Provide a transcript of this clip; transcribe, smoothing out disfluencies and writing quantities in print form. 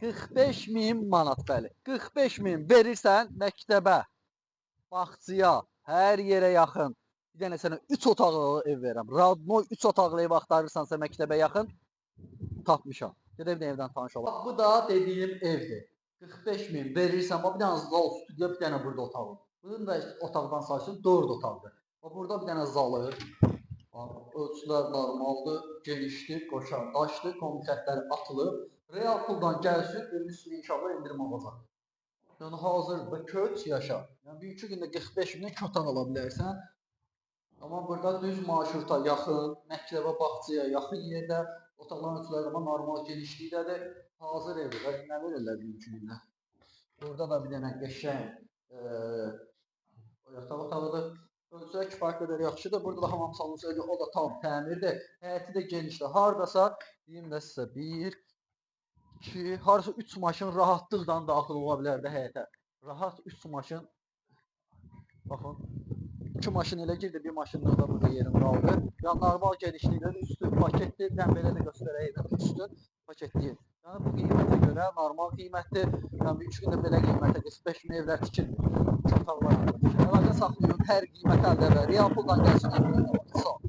45 min manat, bəli. 45 min verirsən məktəbə, bağçaya, hər yerə yaxın. Bir dənə sənə 3 otaqlı ev verirəm. Radnoy 3 otaqlı ev axtarırsansa məktəbə yaxın, tapmışam. Gedək bir dənə evdən tanış olaq. Bu da dediyim evdir. 45 min verirsən, bax bir dənə zal, studiya, bir dənə burada otağı. Bunun da otaqdan sayılsın 4 otaqdır. Bax burada bir dənə zalı. Bax, ölçülər normaldır, genişdir, qoşan daşdır, kombi xəttləri atılıb. Real puldan gəlsin, evin üstünə inşallah endirim olacaq. Yəni hazırdır, köç yaşa. Yəni bir iki gündə 45 mindən iki otaq ala bilərsən. Amma burada düz marşruta yaxın, məktəbə, bağçaya yaxın yerdə otaqların ölçüləri amma normal genişlikdədir. Hazır evdir. Və nə verirlər bir iki gündə? Burada da bir dənə qəşəng yataq otağıdır. Ölçülər kifayət qədər yaxşıdır. Burada da hamam salonu, o da tam təmirdir. Həyəti də genişdir. Hardasa, deyim də sizə, 1, 2, hardasa 3 maşın rahatlıqla daxil ola bilər də həyətə. Rahat 3 maşın. Baxın. 2 maşın elə girdi, bir maşınlıq da burada yerim qaldı. Yəni normal genişlikdə üstü paketdir. Mən belə də göstərəydim, üstün paketliyim. Yəni bu qiymətə görə normal qiymətdir. Yəni bir 3 gündə belə qiymətə 45 min evlər tikilmir. İki otaqlar. Əlaqə saxlayın, hər qiymət əldə və real puldan gəlsin. Sağ ol.